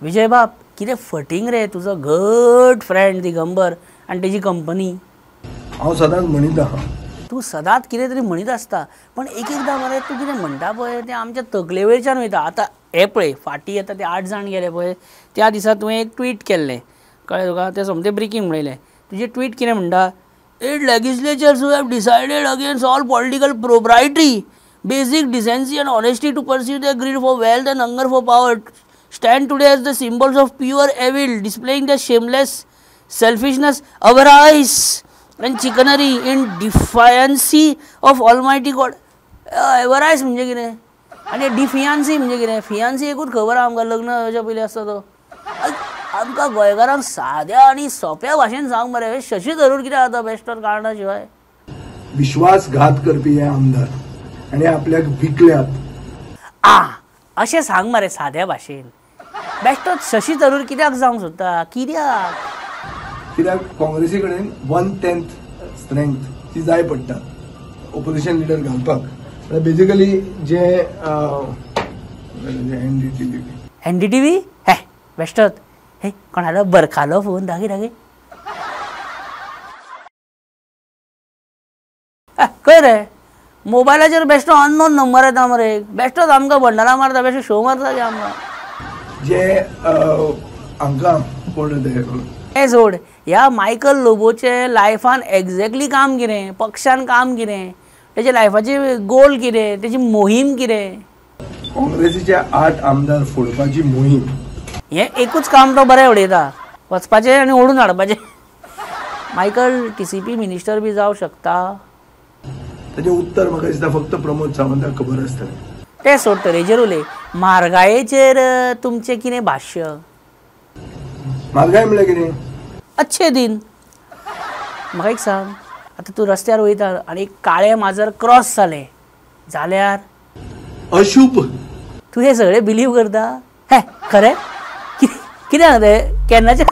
विजय बाब कितें फटींग रे तुजो घट फ्रेंड दिगंबर आनी तेजी कंपनी. हांव सदांच म्हणीत आहा. तूं सदांच कितें तरी म्हणीत आसता पण एक एकदां मरे तूं कितें म्हणटा पळय तें आमच्या तकले वयल्यान वयता. आतां हें पळय फाटीं येता ते 8 जाण गेले पळय त्या दिसा तुवें एक ट्वीट केल्लें कळ्ळें तुका, तें सोमतें ब्रेकींग म्हणलें. तुजें ट्वीट कितें म्हणटा, 8 legislatures who have decided against all political propriety, basic decency and honesty to pursue their greed for wealth and hunger for power stand today as the symbols of pure evil, displaying their shameless selfishness, avarice and chicanery in defiance of Almighty God. Avarice म्हणजे कितें आनी डिफियन्सी म्हणजे कितें? फियन्सी एकूच खबर आहा आमकां, लग्न जावच्या पयलीं आसता तो. आमकां गोंयकारांक साद्या आनी सोंप्या भाशेन सांग मरे, शशी थरूर कितें जाता बेश्टोच कारणां शिवाय. विश्वासघात करपी हे आमदार आनी आपल्याक विकल्यात. आ अशें सांग मरे साद्या भाशेन. बेश्टोच शशी थरूर कित्याक जावंक सोदता? कित्याक? कित्याक काँग्रेसी कडेन 1/10 स्ट्रेंथ ती जाय पडटा ओपोजिशन लिडर घालपाक. बेसिकली जे एनडीटीव्ही एनडीटीव्ही हे बेश्टोच हे कोणालो बरखालो फोन दाखय दाखय. खंय रे मोबायलाचेर बेश्टो अननोन नंबर येता मरे, बेश्टोच आमकां बंडलां मारता, बेश्टो शो मारता ते आमकां. जे हांकां कोण ते हें सोड, ह्या मायकल लोबोचे लायफान एग्जॅक्टली काम कितें, पक्षान काम कितें, तेजे लायफाची गोल कितें, तेजी मोहीम कितें? काँग्रेसीचे 8 आमदार फोडपाची मोहीम. हें एकूच काम तो बरें उडयता, वचपाचें आनी ओडून हाडपाचें. मायकल टीसीपी मिनिस्टर बी जावं शकता? ताचें उत्तर म्हाका दिसता फक्त प्रमोद सावंताक खबर आसतलें. तें सोड, तरेचेर उलय. म्हारगायेचेर तुमचें कितें भाश्य? म्हारगाय म्हणल्यार कितें? अच्छे दिन. म्हाका एक सांग, आतां तूं रस्त्यार वयता आनी एक काळें माजर क्रॉस जालें जाल्यार अशूभ. तूं हें सगळें बिलीव करता? हें खरें? कितें सांगता? केन्नाच्यान